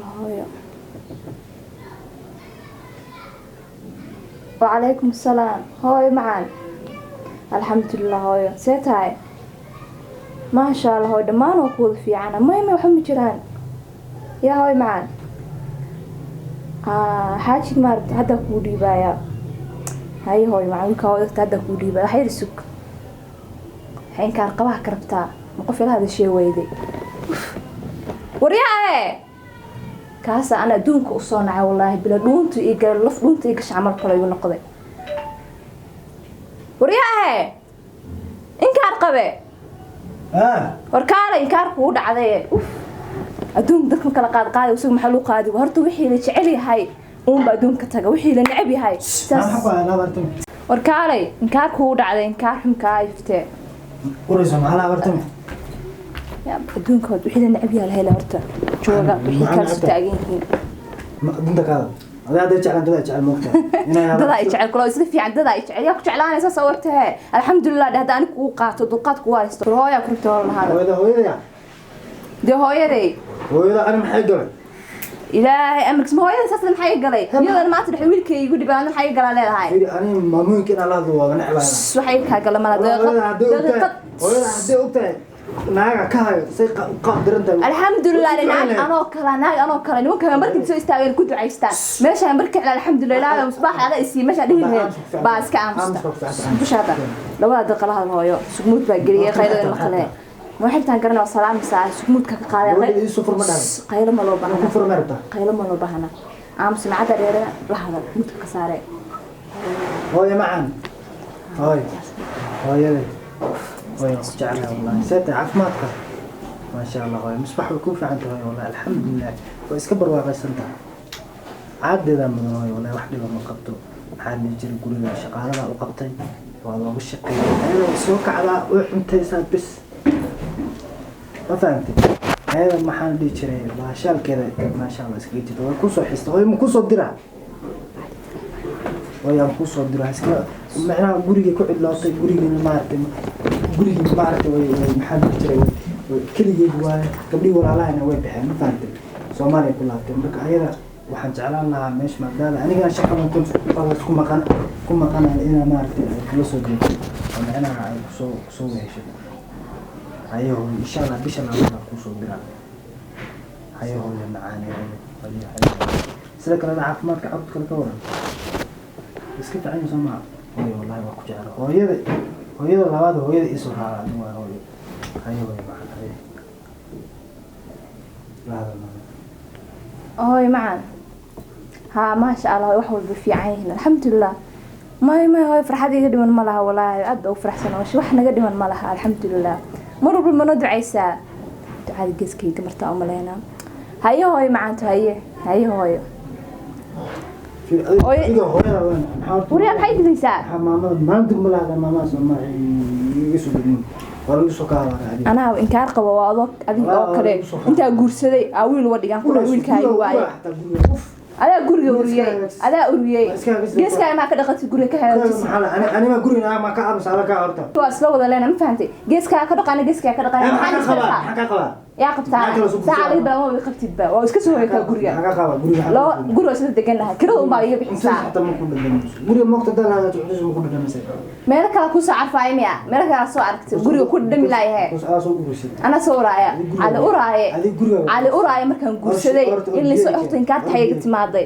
Allah hooyo. Wacalaykum asalaam hooyo macaan. Alxamdulilah hooyo, see tahay? Maasha Allah hooyo, dhammaan waa kuwada fiicana. May may, waxba ma jiraan yaa hooyo macaan. Xaajig maaragta haddaa kuu dhiibayaa. Haye hooyo macaan, wiilka hooyo dadka haddaa kuu dhiibaya. Wax yar sug. Waxay inkaar qabaha ka rabtaa ma qof ila hadashee weyday. Waryaae, kaasa ana adduunka usoo nacay wallaahi bila dhuunta iyo gal laf dhuunta iyo gasha camal kale igu noqday. Waryaae, inkaar qabe. War kaale, inkaar kugu dhacday. Uf, adduunka dadka kala qaad qaaday, isaga maxaa loo qaadi? Horta wixii la jecel yahay uunba adduunka taga, wixii la neceb yahay saas. War kaalay, inkaar kugu dhacday, inkaar xunkaa iftee. Ya adduunka wixii la neceb yahay la hela. Horta jooga wixii kala soo taagan yihiin. Dadaa ay jecel kula isla fiican, dadaa ay jecel yaa ku jeclaanaysa saas wartahe. Alxamdulilah dhe, hadda anigu kugu qaato dulqaad kugu haysto. War hooyaa ku rabta hor lahaada. Dee hooyaday. Ilaahay amarkiis, ma hooyada saas maxay galay? Iyadana maanta dhex wiilkay igu dhibaan maxay galaa leedahay? Waxay kaa gala mala daqiiqad. Alxamdulilah, naag anoo kala, naag anoo kale nimanka markii soo istaageen ku ducaystaan meeshaan markii cala. Alxamdulilah, ilaahay musbaax ada isii meesha dhihi lahayd baa iska aamusta dushaada. Labada daqiiqo la hadal hooyo, sugmuud baa geliyay qaylada maqle. Ma xiltaan garana waa salaamaysaa, sugmuudka ka qaaday. Qaylo ma loo baahna, qaylo ma loo baahna. Aamus macada dheere la hadal, muudka ka saare. Hooyo macaan, hooyo, hooyaday, hooyo ku jeclahay wallahi. See tahay caafimaadka? Maasha Allah hooyo, misbax way kuu fiican tahay wallahi. Alxamdulilah, way iska barwaaqaysan tahay, caadeedaa mudan hooyo wallahi. Wax dhiba ma qabto. Maxaa dhihi jiray, guriga shaqaaladaa u qabtay, waa looga shaqeeyay. Ayada way soo kacdaa, way cuntaysaa bis, ma fahamtay? Ayada maxaan dhihi jiray, baashaalkeeda maasha Allah iskaga jirta. Way kusoo xista hooyo, ma kusoo diraa hooyo? Aan kusoo diro iska macnaha gurigay ku cidlootay, gurigiina maaragtay, gurigii maaragtay way way maxaa dhihi jiray, way keligeed waaye. Gabdhihii walaalahayna way baxeen, ma fahamtay? Soomaaliya ku laabtay. Marka ayada waxaan jeclaan lahaa meesha maadaama anigana shaqadan ku maqan ku maqanaya inaa maaragtay ay kula soo jeedo oo macnaha ay kusoo kusoo weheshato. Haye hooyo, insha Allah bisha labaad aan kusoo diraa. Haye hooyo macaane, hooyo, haye, haye. Sida kalena caafimaadka carruurta kale ka waran? Iska fiican yahay soo maha hooyo? Wallahi waa ku jecla hooyada, hooyada labaad, hooyada iisoo raacda anigu waa hooyo. Haye hooyo macaan, haye laada. Hooyo macaan, haa, maasha Allah, wax walba fiican yihiin alxamdulilah. May may hooyo, farxad iga dhiman ma laha walaahi, aad baa u faraxsan. Oo wax naga dhiman ma laha alxamdulilah. Mar walba manoo ducaysaa, ducada geeskayga martaa umaleynaa. Haye hooyo macaanto, haye, haye hooyo. Hooyo- Adiga hooyada weyn maxaa horta? Wariyaa, maxay dilaysaa? Maxaa maamada maalinta ma lahada? Maamada soo iga soo dhigin, waa lagu soo kaabaa adiga. Anaa inkaar qabo waa adoo adiga oo kale intaa guursaday aa wiil uga dhigan kula wiilkaaga waaye. Adaa guriga uriyey, adaa uriyey. Geeskaaga maa ka dhaqatid, guriga ka hagaajisay? Anima guriga ma ka aamus ala ka horta. Waa isla wada leena, ma fahantay? Geeskaaga ka dhaqana, geeskaaga ka dhaqana. Maxaa maxaa ka iska qabaa? dhaqaa? Maxaa ka qabaa? Yaa qabtaa? Maxaa kala soo saaca laga bilaabo way qabtidba, waa iska soo hoykaa guriga. Maxaa ka qabaa guriga? Loo guriga waa isla degan lahaa, kirada unbaa iga bixisaa. Xataa ma ku dhadhamayso guriga moogta dal hagaajo, cuntada ma ku dhadhamaysa. Meelo kale kusoo carfaaya miya? Meelo kale soo aragtay guriga ku dhadhami laayahe? Aa soo urursid. Anaa soo uraaya cali uraaye. Adiga guriga- Cali uraaye markaan guursaday Horta- in lasoo horta inkaarta xayaga timaaday.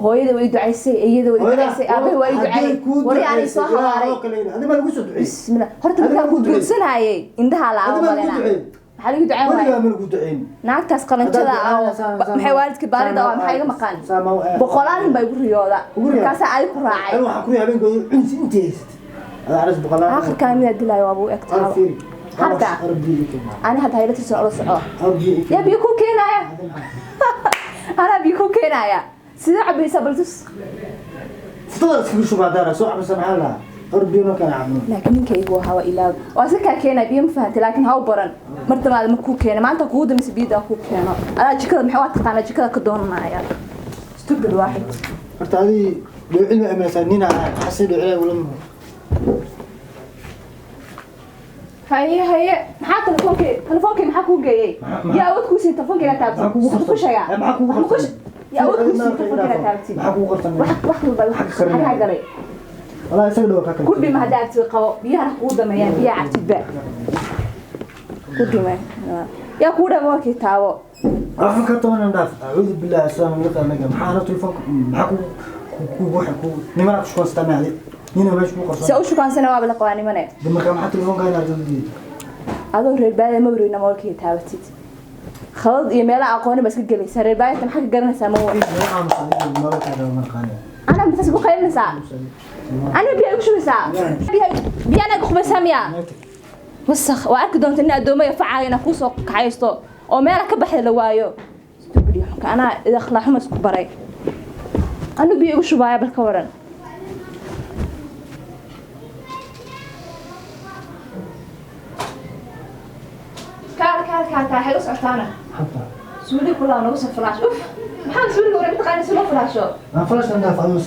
Hooyada way ducaysay, iyada way ducaysay, aabahay waa i ducayay, wari aanay soo habaaray. Adiga ma lagu soo duceeyey? Bismillah, horta Adiga markaan ku ma ku duceeyey? guursanayay indhaha la Adiga ma lagu malena. duceeyey? Maxaa lagu ducayn Weligaa waaya? ma lagu duceyn. Naagtaas qalanjada ah oo maxay waalidka baarida oo maxaa iga maqan? Boqolaal nin baa igu riyooda. Ugu riyooda? Markaasaa adi ku raacay. Aniga waxaan ku riyaa habeenkooda cunsi intay haysatid adaa caras boqolaal. Aakhirkaa midaa dilaayo waaba u eg Arab tahay. fiiri. Hadda. Arab biyo ii keenaa. Ani hadda hayla tirsan ola soco. Arab biyo ii Yaa keenaa. biyo kuu keenaya? Anaa biyo kuu keenaya? Sidee cabaysaa baltus? Futada iskaga shubaa daara soo cabasa, maxaa la dhahaa? Arab biyo noo kala cabno. Laakiin ninkaygu waxa waa ilaag, waa si kaa keenaya biyo, ma fahantay? Laakiin ha u baran mar damaada ma kuu keena. Maanta kugu dambaysa biyada kuu keeno. Adaa jikada maxay waa taqaanaa, jikada ka doonanaya. Stupid waaxid. Horta adii dhow cilmi amaysaa nina xasi dhow cilmi ula. Haye haye, maxaa telefonkii telefonkii maxaa kuu geeyey? Yaa awood kuu siin telefonkeyga taabtid? Maxaa kugu Ku qarsan? sheegaa. Maxaa kugu qarsan? Yaa awood kuu siin telefonkeyga taabtid? Maxaa kugu qarsan? Wax wax walba Maxaa ka karinaya? xagaa galay. Wallahi isaga dhawa ka kale. Ku dhima haddaa cabtid qabo, biyahana kugu dameeyaan, biyaha cabtidba ku dhima. Yaa kuu dhaama markii taabo. Waxaan ka toban dhaaf. Acuudu billahi asalaam alaykum anaga. Maxaa ana telefoonka maxaa kugu kugu waxa kugu nimana ku shukansata maadi. Nina meesha ku qarsan. Se u shukaansana waaba la qabaa nimane. Marka maxaa telefoonka inaad diiday? Adoo reer baadiya ma wareyna moolkii taabatid. Khalad iyo meelaha aqooni ba iska gelaysaa. Reer baadiyata maxaa ka garanaysaa? Ma war anaa masaas ku qaylinaysaa? Aniga biyaa igu shubaysaa? Biyaa anaa igu qubaysaa miyaa? Wasakh waa arki doonta nin addoomo facaayo inaa kuu soo kacaysto oo meela ka baxda la waayo. Stupid iyo xunka, anaa akhlaaq xumo isku baray. Anu biyo igu shubaaya, bal ka waran. Kaal kaal kaal kaal, waxay u socotaana suuli kulaa nagu soo falaash. Uf, maxaa suuliga wareeg taqaana si loo falaasho?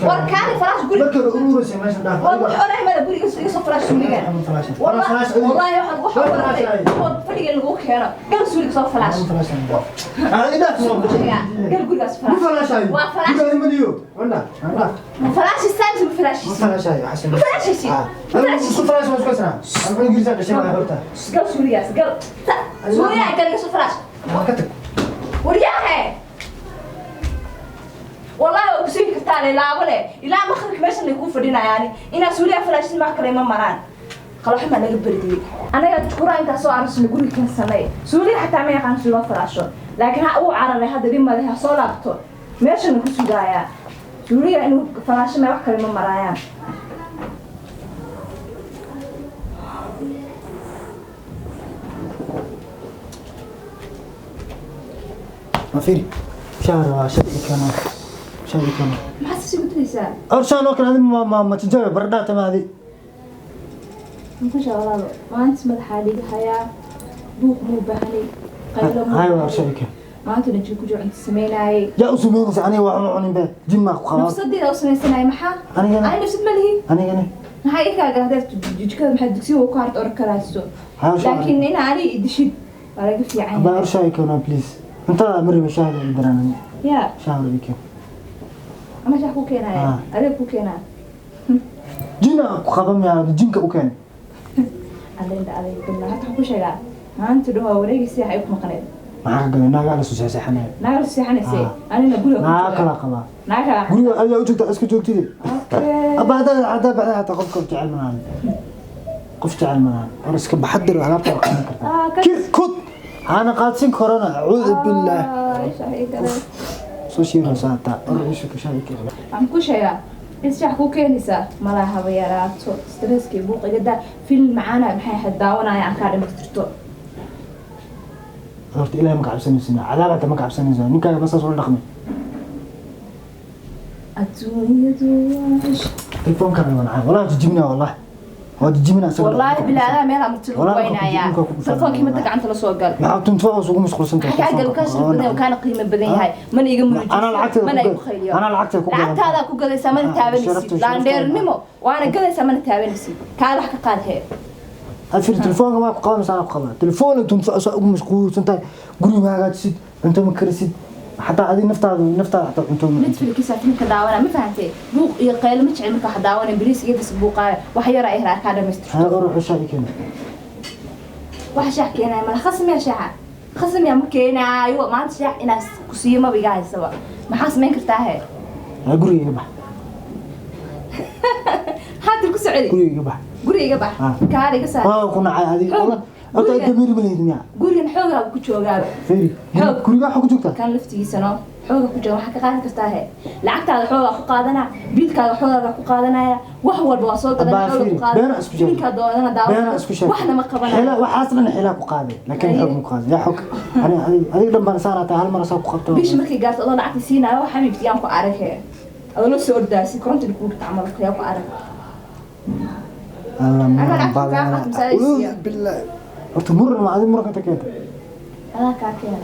War kaali falaash guri. War wax oray mala guriga iga soo falaash suuligan. والله والله waxaan wax baratay oo fadhiga lagu keeno. Gal suuliga soo falaash. Gal gurigaas falaash. Waa falaash. Falaash saams ma falaash. Gal suuligaas, gal suuliga, gal iga soo falaash. Waryahe, والله waa kusugi kartaa le laabo le ilaa maqribka meeshan lay kuu fadhinayaani inaa suuliga falaashin wax kale ma maraan. Qalaxuma naga berdiyey anaga jukuraa intaa soo arusna guriga keensanay. Suuliga xataa ma yaqaan si loo falaasho, laakiin ha uu cararay hadda, dhib male, ha soo laabto, meeshana ku sugayaa suuliga inuu falaasho ma wax kale ma maraayaan. Maxaad sii gudinaysaa? Masha walaalo, maanta madaxaa liiga hayaa, buuq muu baahnay, qaylo muu baahnay. Maanta dhan jir ku jiro cunto samaynaayay. Yaa u sameynaysa? Aniga waxaan u cunin be jimmaa ku qabaa. Nafsadeeda u samaysanaya maxaa? Anigana? Ani nafsad ma lihi. Anigana? Maxaa ii kaa gala hadaad jikada maxaa dugsiga ku harta oran karayso? Laakiin ina ani idishid waa laga fiican Abaa yahay. Orshaa keena please. Cuntada ma rabo, shahda i daran aniga. Yaa Shahda i keen. Ama shax ku keenaya? Ah. Adiga ku keenaya. Jina ku qaba miyaa jinka u keen? Allinda aday billah, hadda waxaan ku sheegaa maanta dhan waa wareegaysa, waxay ku maqneed. Maxaa ka galay naagaa la soo seexanaya? Naaga la seexanaysay. Ah. Anina guriga ku Naagaa joogaa. kala qabaa. Naaga kala. Guriga ayaa u joogta, iska joogtide. Okay. Abba haddaa baxdaa hataa qofka jecel malahan, qof jecel malahan. Or iska baxadir, alaabta waa qaadan kartaa. Ah, Kir kud hana qaadsin korona, acuudu billaah. Ah, shax ii galay. Soo shiiraysa hataa or isha ka shaadi keen. Waxaan ku sheegaa in shax ku keenaysaa malaha haba yaraato stresskii buuq iga daa. Film macaana maxay ahayd daawanaya aan kaa dhamaystirto. Horta ilaahay ma ka cabsanaysin? Cadaab hata ma ka cabsanaysa? Ninkaaga ma saas ula dhaqmay? Adduunyadu waa cishq. Telefoonkan waa nacay wallahi, jijibinaa wallahi, waa jijibinaa isaga. Wallaahi bilaa adaa meel aan marti lagu Wallaahi waynayaa. dhulka ku dhufan. Telefonkii mada gacanta la soo gal. Maxaa tuntufa ugu mashquulsan tahay? Maxaa gal kaa sharaf badan yahay, kaana qiimo badan yahay, mana iga murujiso. Anaa lacagteeda mana ku igu gad- khayliyo. Anaa lacagteeda ku gadan. Lacagtaadaa ku gadaysaa, mana Ah, taabanaysid. Laandheernimo waana gadaysaa, mana taabanaysid. Kaa wax ka qaad hee. Afir telefoonka maa ku qaba mise anaa ku qaba telefoon? Tuntufa ugu mashquulsan tahay, guriga ma hagaajisid, cunto ma karisid, xataa adiga naftaada xataa cunto ma cuntid. Netflixkiisa filmka daawana, ma fahantay? Buuq iyo qaylo ma jecel marka wax daawana, bariis iyo bas buuqaayo wax yar ay kaa dhamaystirto. Haa, or xushaa i keena. Wax shaax keenayo mala khasmiya, shaaxa khasmiya ma keenaayo maanta. Shaax inaad ku siiyo maba iga haysaba, maxaa samayn kartaa he? Haa, guriga iga bax. Hadda ku socdi. Guriga iga bax. Guriga iga bax. Ah. Kaala iga saar. Waa ku nacay adiga. Xoog. Horta Guriga- damiir ma lehid miyaa? Gurigan xoogaa ku joogaaba. Fiiri. Xoog. Guriga waxa ku joogtaa. Kan laftigiisa no xooga ku jooga, waxaa ka qaadan kartaa he. Lacagtaada xoogaa ku qaadana, biilkaaga xoogaaga ku qaadanaya, wax walba waa soo Abbaa, gadanaya, xooga ku fiiri, qaadana. beena isku sheeg. Ninkaa doonana daawo. Beena isku sheeg. Waxna ma qabanayo. Xila waxaas dhan xilaa ku qaaday, laakiin Haye. xoog ma ku qaaday. Yaa xoog ani adiga dhan baan saarataa, hal mar asaa ku qabto. Bisha markay gaarto adoo lacagta siinaayo wax xabiibti yaan ku arag he, adoo la soo ordaasi koronta kuu dhigta camal yaa ku arag. Allah. Ama Muran lacagta kaa badan. qaato masaajidka. Billaah, horta muran ma adiga muranka keenta? Adaa kaa keenay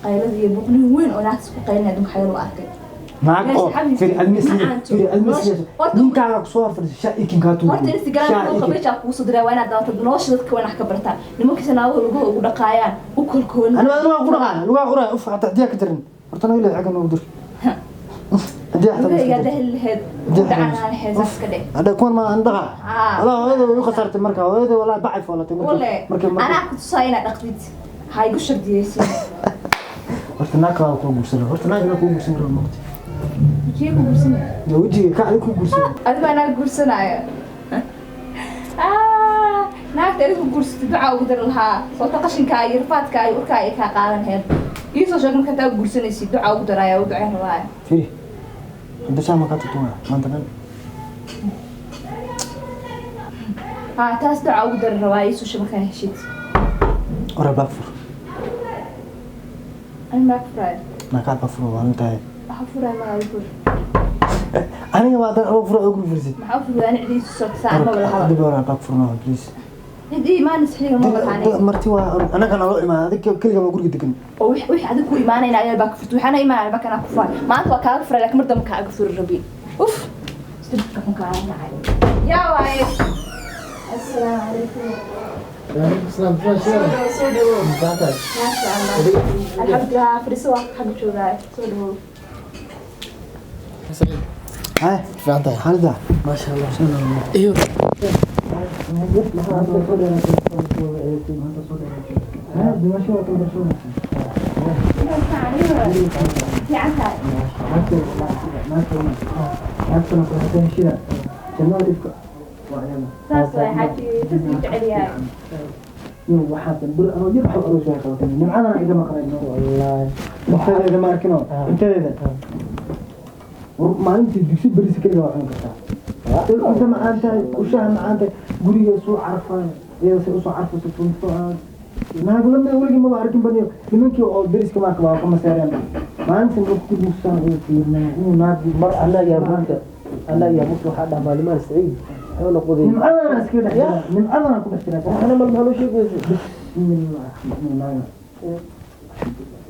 qaylada iyo buuqnin weyn oo naagtas ku qaylinaya, adduunka xayar u arkay. Naag oo firi admis firi admis ninkaaga ku soo fadhiisa shaa ikin kaa tuur. Horta Instagram ku qabayja kugu soo diray, waa inaad daawato. Nolosha dadka waa inaad ka bartaa. Nimankiisa naagaha lugaha ugu dhaqaayaan u kolkoolin. Aniga adiga ku dhaqaa lugaa uraa uf hataa diyaa ka jarin. Horta naga leeyahay xagga noogu dir. Diyaa xataa lugahaygaa dahli laheyd, dhacanaa laheyd, saas ka dheh. Hadda kuwan ma aan dhaqaa. Walaa hooyada way u khasaartay marka hooyada walaa bacay foolatay wale marka anaa ku tusaa inaad dhaqdid, ha igu shardiyeysin. Horta naag kala ku guursan, horta naag kuu guursan rabo maqti. Wajigee ku guursanaya? Wajiga ka adiga ku guursan. Adiga anaa guursanaayo. Naagta adigu guursatay ducaa ugu dari lahaa, sababta qashinkaa iyo rafaadkaa iyo urkaa ay kaa qaadan heed. Iisoo sheeg marka taa guursanaysid, ducaa ugu daraya, u duceen rabaa. Firi hadda shaama kaa tutumaa maanta dhan. Haa, taas ducaa ugu dari rabaa. Iisoo sheeg markaa heshid. Ora baab fur. Ani maa furaayo. Naa kaa baab fur waa intahay. Waxa furaaya maa fur. Aniga waa dan fur ugu fursid. Maxaa u furaya? Ani cidii isu soo saa ma wala haba. Dib ora baab furno please. Cid ii imaanaysa xilliga ma wala. Marti waa anaga naloo imaada, adiga keliga waa guriga degan. Oo wix adiga ku imaanayna ayaa baa ka furtay, waxaana imaanaya baa kanaa ku furay. Maanta waa kaaga furay, laakiin mar dambe kaaga furi rabi. Uf, isdibka xun kaaga nacay yaa waaye. Assalaamu calaykum. Soo dhawo, soo dhawo. Maasha Allah, alxamdulilah. Fadhiso, waa xagga joogaa, soo dhawo. Hay. Fiicantahay? Xaalida. Maasha Allah. Iyo Fiican tahay. Saas waay xaaji, saas uu jecel yahay. Cuntadeeda ma arkino, cuntadeeda maalintii digsi beriis keliga waa cuni kartaa. Cunta macaan tahay, ushaha macaan tahay, guriga suu carfaayo, iyada say usoo carfayso tunto naag lamida weligii maba arkin baniyo. Nimankii oo deriska maarka waa ka maseereen maalintii marka guriga saan ugu fiirnaa inuu naag mar annaga mugta, annaga mugta waxaa dhaha maalimahan Saciid wuxuu noqday. Nimcadana iskaga dhex jira, nimcadana ku dhex jira. Waxna mal maxaa loo sheegi weyse? Bismillah, naaga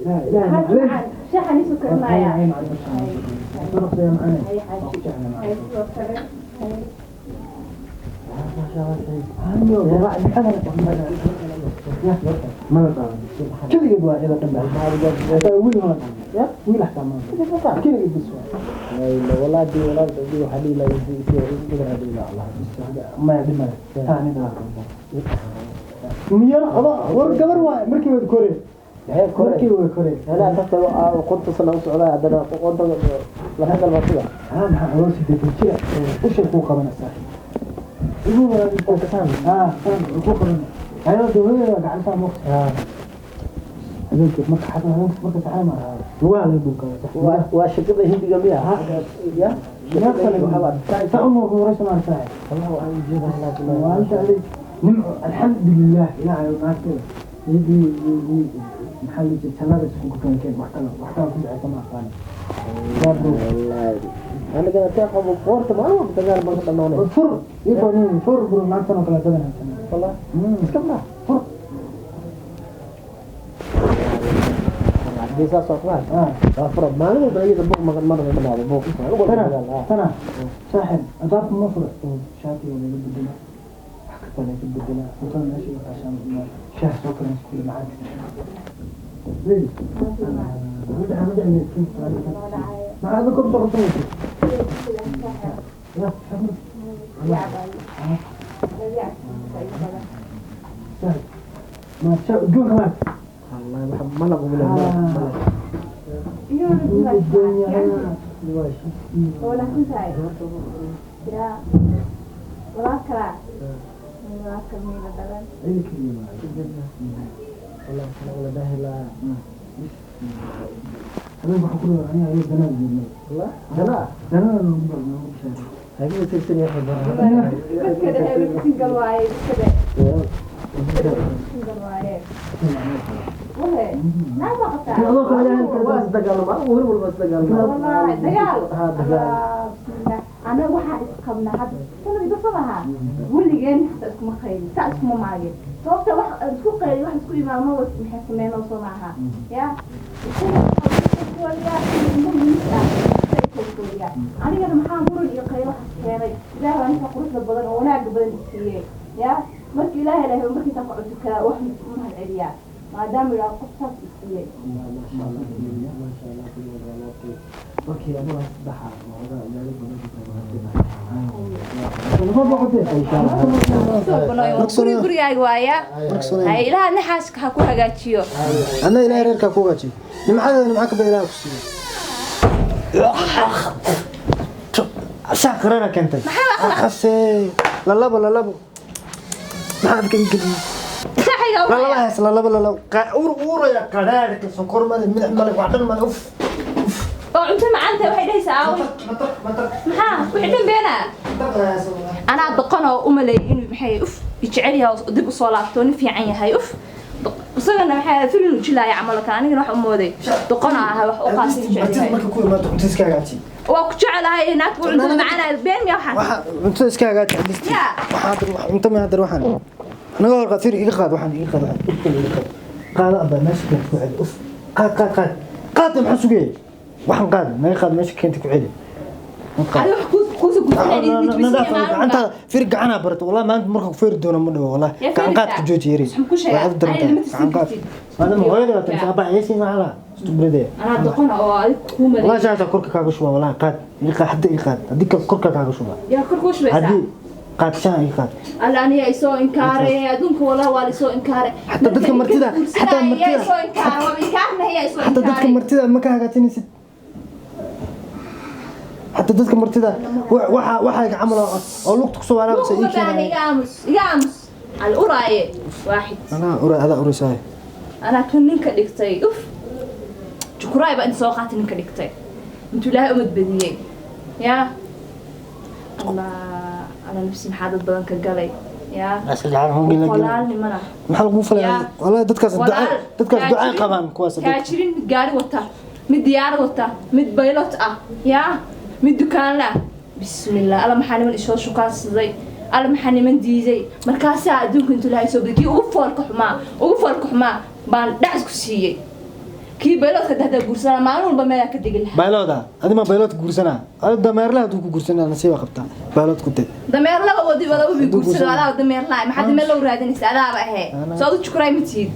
ilaah ilaah. Xaaji macaan, shaaxa niisoo karinaaya. Hay xaaji, hay, sidoo kale hay. Keligeed waa iyada dhan baa wiil ma ya wiil xataa ma keligeed bis waa. Walaadi walaal Saciid waxaa dhihi lahaa si ugu dhihi lahaa Allah. Maya dhimale taa aniga miyar aba war gabar waay markii way kore. Maxay kore? Markii way kore. Anaa tafta 50 sano u socdaa, haddana qonta laga dalbatida. Haa, maxaa loo 80 jira ushay kuu qabanaysaa igu kasaan. Haa, saan kuu qabanay ayadoo dawladeeda gacantaa muuqta habeenkii marka xataa habeenkii marka saxay ma lugaha laga dhunkaa. Waa shakada hindiga miya ya? Saa u nuurnuuraysa maaragtay maalinta adig nimco, alxamdulilah ilaahay naagteeda maxaa la jira jannada isku keenkeen. Wax kale, wax kale ku dhacaysa ma aqaani. Anigana tee qabo qoorta maalin walba dagaal baan ka dhamaanay. Fur iyagoo nin fur bro, naagtan oo kale badan haysan. Wallah iska ma fur. Haddii saas oo kale waa fura maalin walba iyada buuq maqan marna dhamaado buuq maalin walba tana dagaal. Tana saaxib albaabka ma fura, shaatiga laga bedelaa, wax kasta laga bedelaa, cuntada meesha iga qaashaan, shaah soo karin iskuule macaankiisa. Maxaa kor soo qabsanaysa? Ma shaah udgoonka maarta? Wallahi waxa malab ugu leh malab malab. Udgoon yahay. Wanaagsan tahay yaa walaal kalaa, walaalka miila dhalan. Wallahi kana wala daahilaa. Habeenka waxaa ku dhawa aniga ayuu danaa joogna. Wallah danaa. Danada noogu noogu bishaarey. Hagu tirsan yahay. Dadka dhehe single waaye, dadka dhehe single waaye. Wahe naa ma qabtaa? Adoo kale ilaahay kale. Waa isdagaalama war walba isdagaalama. Wallahi dagaal. Ha dagaal. Allah, bismillah. Anaga waxaa isqabnaa hadda sanad iba soo weligeen xataa iskuma qaylin, saa iskuma maagin, sababta wax isku qayli wax isku imaamo maxay sameynoo soo maaha ya. koobiyaa. Anigana maxaa muran iyo qaylo keenay? Ilaah baa ninka quruxda badan oo wanaagga badan i siiyey. Yaa marka Ilaahay ilaahay markiisa ku cutukaa wax u mahad celiyaa, maadaama ilaah qof saas i siiyey. Maasha Allah, markii adiga saddexaa waxoogaa meelo badan ku. Guri gurigaaga waaya. Hay, Ilaah naxaaska ha ku hagaajiyo. Anna Ilaahay reerkaa ku hagaajiyo. Nimcadeeda nimca ka badan Ilaah ku siiyo. Shaah qarara keentay. Aqase lalabo lalabo, maxaa afka ii geliyey? Saxiga. Lalaba hees, lalabo lalabo. Uur uuraya, qadhaadhka, sonkor male, milix male, wax dhan male, uf. Oo cunto macaanta waxay dhahaysaa aaway. Mataq mataq. Maxaa wixii dhan beenaa? Mataq hees. Anaa doqon oo u maleeyay inuu maxay uf jecel yahay oo dib u soo laabto, nin fiican yahay. Uf, isagana maxay filin u jilaaya camal kale. Anigana wax u mooday doqon ah, wax u qaatay jecel Martida yahay. Marka ku imaado cuntada iska hagaaji. Waa ku jecelahay naagta u cuntada macaanaa, been miya waxaas? Waxa cuntada iska hagaaji at least. Ya. Waxaa hadda wax cunto ma hadda waxaan naga hor qaad. Fiir, iga qaad waxaan, iga qaad waxaan, urkale iga qaad. Qaado abaa, meesha keenta ku celi. Uf, qaad qaad qaad qaad. Maxaa sugayay? Waxaan qaad, naga qaad, meesha keenta ku celi. Adi wax kuusa guursanay. Gacantaada fiir, gacanaa barata. Wallahi maanta marka ku feeri doono ma dhibo wallahi. Yaa gacan qaadka feeraysaa? Jooji yari. Waxaan ku sheegaa, Waa aad daran aniga tahay. lama tirsan Gacan qaad. kartid. Maadaama hooyada waa tan saaba aysi macala stubridee. Anaa doqon oo adig kuu Wallahi maleeyay. Shaata korka kaaga shuba. Wallahi qaad, iga qaad hadda, iga qaad haddii kale korka kaaga shuba. Yaa kor kuu shubaysaa? Haddii qaad, shaha iga qaad. Alla, aniga isoo inkaaray adduunka, wallahi waa lisoo inkaaray. Xataa dadka martida- xataa martida- yaa isoo inkaaray, waa inkaarna yaa isoo xataa dadka inkaaray. Martida ma ka hagaajinaysid. Xataa dadka martida waxa waxayga camal oo lugta kusoo walaaqaysa ii Luqma baan. keenaya. Iga aamus, iga aamus, al uraaye waaxid. Anaa ura, adaa uraysaay. Anaa kan ninka dhigtay. Uf, jukuraay baa inta soo qaatay ninka dhigtay intuu Ilaahay umad badiyey. Yaa Allah, ana nafsi maxaa dad badan ka galay yaa. Boqolaal nimana. Maxaa lagu falaya? Yaa. Wallahi dadkaas ducay, Walaal, dadkaas ducay qabaan kuwaas. Taajiriin, mid gaari wata, mid diyaarad wata, mid baylot ah, yaa mid dukaanla ah. Bismillah, alla maxaa niman isoo shukaansaday, alla maxaa niman diiday. Markaasaa adduunka intuu Ilaahay soo badiyay, kii ugu foolka xumaa, ugu foolka xumaa baan dhacs ku siiyey. Kii bayloodka dahdaa guursanaa, maalin walba meelaa ka degi lahaa. Baylooda adi ma baylood guursanaa? Adi dameerlaha hadduu ku guursanaa nasiiba qabtaa baylood ku day. Dameerlaba wadi wada ubi. Hadduu guursado. guursado. Adaa dameerlaa, maxaa dameer loo raadinaysa? Adaaba ahee. Anaa- Soo adu jukuraay ma tihid.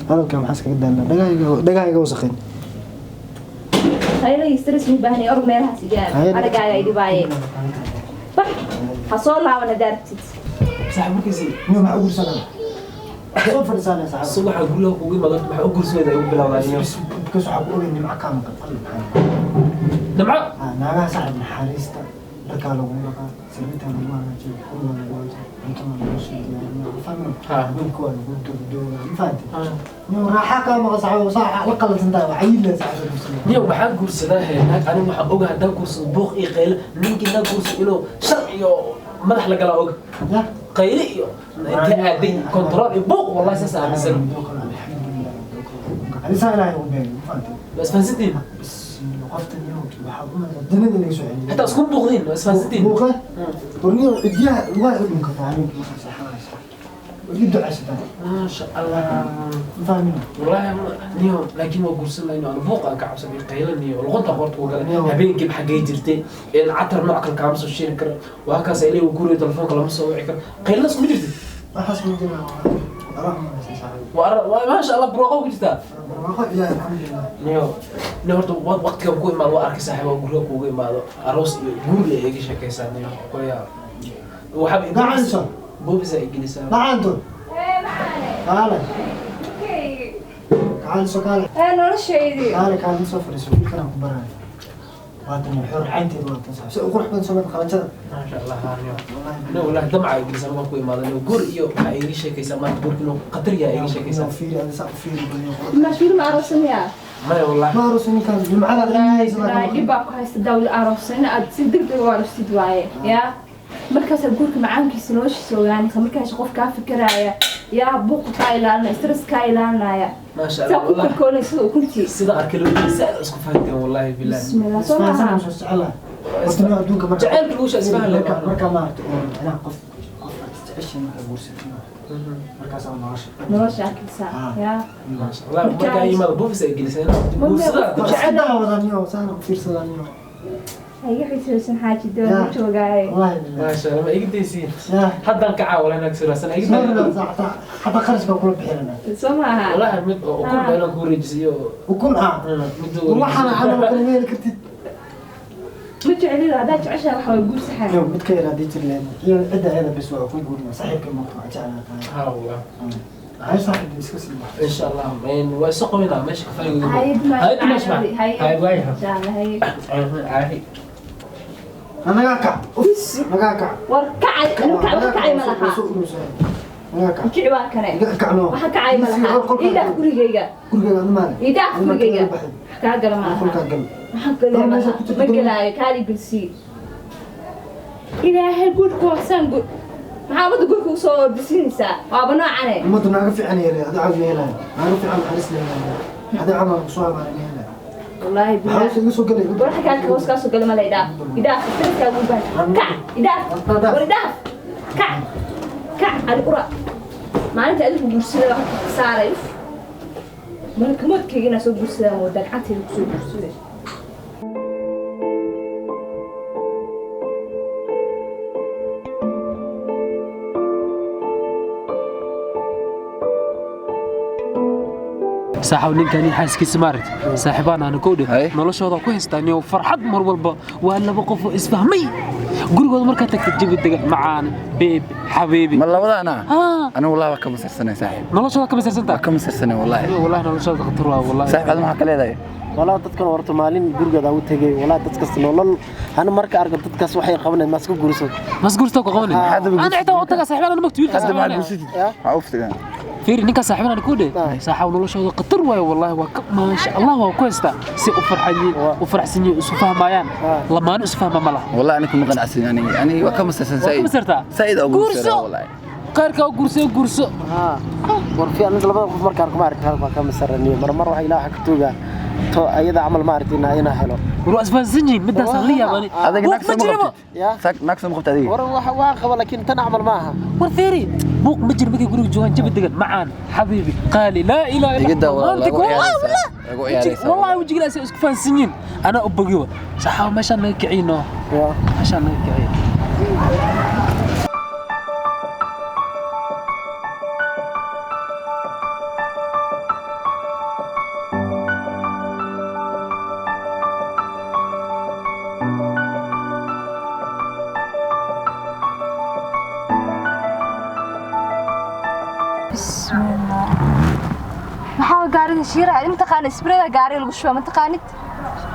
Hadalka maxaa iskaga daalna? Dhagahayga dhagahayga wasakhayn. Qaylo iyo stress ma baahnay. Org meelahaas igaar. Aragaaga ay dhibaaye. Bax, ha soo laaban haddaa rabtid. Saaxiib, markiisii. Niyo, maxaa u guursanaa? Soo fadhiisanaya saaxiib. Subaxa guriga kugu imaado maxaa u guursanayda ugu bilowdaa niyo? Because waxaa ku ogay nimco kaa maqan qalbi maxaa. Nimco. Ah, naagaha saaxiib naxariista, dharkaa lagu dhaqaa, sariirtaa lagu hagaajiya, gurigaa lagu hagaajiya, cuntada lagu soo diyaariyaa, fahmi? Ha. Habeenka waa lagu dogdoogaa, ma fahanti? Niyo, raaxa kaa maqan saaxiib, saa la qalalsan tahay, waa cayiil leh saaxiib guursanaya. Niyo, maxaa guursadaa he naag? Aniga waxaan oga haddaan guursado buuq iyo qayle. Ninkii naa guursado inuu shar iyo madax la galaa og. Ya? Qayle iyo intee aaday, control iyo buuq, wallahi saas aaminsan. Adisaa Ilaahay ugu beegay, ma fahanti? Waa isfahansantiin. Bismillah, qoftan niyo waxaa u maleysaa jannada laga soo celiyay. Xitaa isku buuqdiin, waa isfahansantiin. Buuqa? War niyo, cidiyaha lugaha u dhunkataa habeenkii markaa seexanaysa. Waad ii ducaysataa. Maasha Allah. Ma fahmin? Wallahi niyo, laakiin waa guursan lahayn. Aan buuq aan ka cabsanay, qaylo niyo, luqunta qoorta ku galay. Habeenkii xaggee jirtay? In catar nooc kale kaama soo sheegi karo. Waa kaas ilay uu guriga telefoonka lama soo wici karo. Qayladas kuma jirtid. Waxaas ma jiraan. Allah ma maleysaa saaxiib. Waa maasha Allah, barwaaqo ku jirtaa. Barwaaqo Ilaahay, alxamdulillah. Niyo, niyo, horta waqtigan ku imaado waa arkay saaxiib, waa guriga kuugu imaado, aroos iyo guur ay iga sheekaysaa niyo, qoyaa waxaaba. Gacanso. Boobisa ay gelisaa. Macaanto. Kaale. Kaale soo kaale. Ee noloshaydii. Kaale kaale, soo fadhiiso, wiilkan aan ku baraayo. Waa tan xor caynteedu, waa tan saaxiib. Si u qurux badan soo mad qalanjada. Maasha Allah, haa, niyo. Niyo, wallahi damca ay gelisaa markaan ku imaado niyo, guur iyo waxaa iga sheekaysaa maanta guurka inuu khatar yahay iga sheekaysaa. Fiiri, adiga saa u fiiri badan. Maashuul ma aroosanaya? Maya wallahi. Ma aroos ninkan nimcada Wallaahi dhib baa ku haysta daawli aroosan in aad si degdeg u aroosid waaye. Yaa markaasaa guurka macaankiisa noloshiisa ogaanaysa, markaas qof kaa fikiraaya, yaa buuqa kaa ilaalinaya, stress kaa ilaalinaya. Maasha saa Allah ku wallahi. kalkoonaysa sida ukuntii. Sida arkay loo saa isku fahanteen wallahi billahi. Bismillah, soo maaha? Soo jecelahay. Horta nin adduunka marka Jacaylka lagu shaa isfahan leh. Marka maaragtay oo macnaha qof aad jeceshahay markaa guursatay. Markaasaa nolosha. Nolosha arkaysaa yaa. Maasha Allah, markaa yimaado buufis ay geliseen guursadaa. Iska daawadaniyo saana u fiirsadaniyo. Iga xisoosan xaaji doon joogaaye. Wallaahi billahi. Maasha Allah, ma iga daysiin. Yaa. Haddaan ka caawala inaad siraasan iga Soo day. raadsata hada qarashka kula bixinana. Soo maaha. Wallahi mid oo ukun baa inaan ku wareejisiyo. Ukun ah. Mid waxaana camal kala meeli kartid. Ma jecelid haddaad jeceshahay waxa way guursaxay. Yo, mid ka yar haddii jir lahayd iyo cidda ayada bes waa ku guurina saaxiibka moogta waa jeclaa tahay. Ha wallah. Hay saaxiib iska sii bax. Insha Allah waa isu qabinaa meesha kafayga. Hayad ma. Hayad meesha. Hay waay. Insha Allah hay. Hay. Nagaa kac. Nagaa kac. War kacay anu kacay war kacay ma laha. Nagaa kac. Kici waa kane. Iga kacno. Waxa kacay ma laha. Ii dhaaf gurigayga. Gurigayga adma maale. Ii dhaaf gurigayga. Kaa gala ma laha. Qolkaa gal. Maxaan galay ma laha. Ma galaayo kaali bilsii. Ilaahay guurka waa saan guur. Maxaa ummadda guurka usoo ordisiinaysaa? Waaba noocane. Ummaddu naaga fiican yeelay adi camal ma helayo. Naaga fiican naxariis la helayo. Adi camal soo abaara ma helayo. Wallaahi Maxaa billaah. hoos iga soo galay? War waxa kaa hoos kaa soo gala ma la idhaaf. Idhaaf dadkaagu u baahan. Kac idhaaf. War idhaaf. Kac. Kac ali ura. Maalinta adigu guursada waxa ka saaray. Malakamoodkayga inaa soo guursadaa moodaa gacantayda kusoo guursaday. Saaxiib ninkani xaaskiisa maaragt saaxiibaan aan ku dheh Hay. Noloshooda ku haystaan iyo farxad mar walba waa laba qof oo isfahmay gurigooda markaa tagta jawi degan macaan beeb xabiibi. Ma labadaana? Haa. Anigu wallahi waa ka masirsanay saaxiib. Noloshooda ka masirsantaa. Waa ka masirsanay wallahi. Wallahi noloshooda khatar waa wallahi. Saaxiib aad maxaa ka leedahay? Walaa dadkan horta maalin gurigeeda u tegay walaa dadkas nolol ana marka arko dadkaas waxay qabanayaan ma iska guurso. Mas guursta ku qabanay. Maxaad ugu ana xitaa u tagaa saaxiibaan ana magtu wiilka Hadda maxaad saaxiibaan. guursatid? Ya. Maxaa u ftigaan? Fiiri ninka saaxiibaan ku dheh saaxiib noloshooda khatar waayo wallahi waa ka maasha Allah waa ku haystaa si u farxan u faraxsan yihiin isu fahmayaan lamaano isu fahma ma laha. Wallahi anigu ma qanacsan yani yani waa ka masirsan Waa ka saaid. masirtaa? Saaid ugu Guurso! masirsan wallahi. Qaarka u guurso guurso. Haa war fiican labada qof marka arko ma arkin halka ka masaraniyo mar mar waxa ilaaha ka tuuga to ayada camal ma arkin inaa helo. War waa isfahansan yihiin midaasaan la yaabani. Adiga Buuq naag ma soo ma jiraba. qabtid? Ya. Saak naag soo ma qabtid adiga? War waxa waa qaba laakiin tan camal ma aha. War fiiri buuq ma jiro markay guriga joogaan jawi degan macaan xabiibi qaali laa ilaaha illa Iga daa walaal, Maanta lagu wallahi ciyaaraysaa. wallahi. Lagu ciyaaraysaa. Wallahi wajigilaas isku fahansan yihiin anaa u bogiwa saxaabo meeshaan naga kiciino. Ya. Meeshaan naga kiciyo. Bismillah. Maxaa gaariga shiiraya? Ma taqaanid isbirada gaariga lagu shubo ma taqaanid?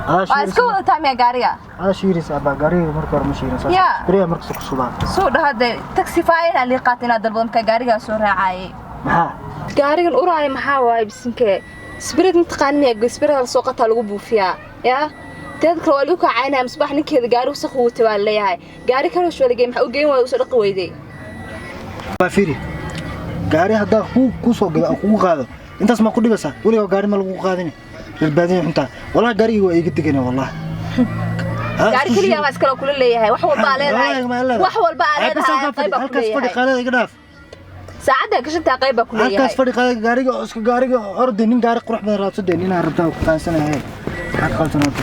Waa iska wadataa miya gaariga? Ada shiiraysa abaa gaariga marka hore ma shiirin. Ya. Beriya markasta ku shubaa. Soo dhaha dee taxi faa inaan lii qaato inaad dalbado markaa gaarigaa soo raacayay. Maxaa? Gaarigan uraaya maxaa waaye bisinkee? Isbirad ma taqaanid miya? Isbirada la soo qataa lagu buufiyaa. Yaa? Teed kale waa lagu kacaynaya misbaax ninkeeda gaari wasakh uu watay baa laleeyahay. Gaari kale oo shwalagay maxaa u geyn waaya usoo dhaqi weyday? Baa fiiri. Gaari haddaa ku soo gado aan kugu qaado intaas ma ku dhibaysaa weligaa gaari ma lagu qaadin reer baadiye xuntaa wallahi gaarigii waa iiga degana wallahi. Gaari keliya baa iskale kula leeyahay wax walba aa leedahay wax walba aa leedahay qayb baa ku halkaas fadhi leeyahay qaalada iga dhaaf. Saacadda gashantaa qayb baa ku halkaas leeyahay. Fadhi qaalada gaariga oo iska gaariga orday nin gaari qurux badan raadso dee ninaa rabtaa ku qaansanahay maxaad qalsan horta.